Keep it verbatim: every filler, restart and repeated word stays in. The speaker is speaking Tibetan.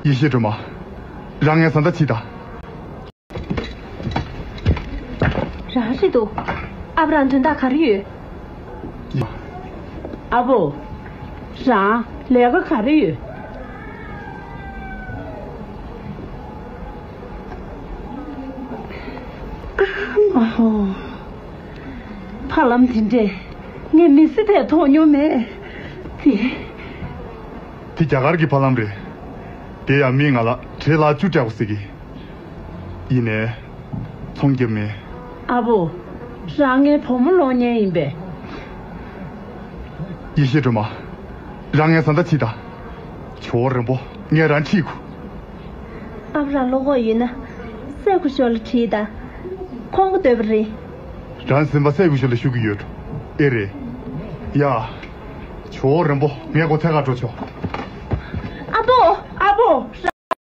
ཡེ་ཤེས་སྒྲོལ་མ། རང་ངའི་བཟའ་ཟླ་བྱེད་དང་། རང་རེད་འདུག་ཨ་ཕ། རང་དོན་དག་ག་རེ་ཡོད། ཡ། ཨ་ཕོ། རང་ལས་ཀ་ག་རེ་ཡོད། ཨ་མ་ཧོ། ཕ་ལམ་དེ་འདྲས་ངས་མི་ཚེ་དེར་མཐོང་མྱོང་མེད། དེ། དེ་རྒྱ་གར་གྱི་ཕ་ལམ་རེད། དེ་ཡང་མིས་ང་ལ་བྲེ་ལག་བཅུ་སྤྲད་དགོས་ཟེར་གི། ཡིན་ནའི། ཚོང་རྒྱབ་མེད། ཨ་ཕོ། རང་ངའི་བུ་མོ་སློང་མཁན་ཡིན་པས། ཡེ་ཤེས་སྒྲོལ་མ། རང་ངའི་བཟའ་ཟླ་བྱེད་དང་། ཇོ་བོ་རིན་པོ་ངས་རང་ཁྲིད་དགོས། ཨ་ཕ། རང་བློ་ཁོག་ཡོད་ན་སྲས་སྐུ་ཞབས་ལ་དྲིས་དང་། ཁོང་གིས་འདོད་པ་རེད། རང་སེམས་པ་སྲས་སྐུ་ཞབས་ལ་ཞུ་གི་ཡོད་འགྲོ། ཨེ་རེད། ཡ། ཇོ་བོ་རིན་པོ། ངས་ཁོ་ཐད་ཀར་འགྲོ་ཆོག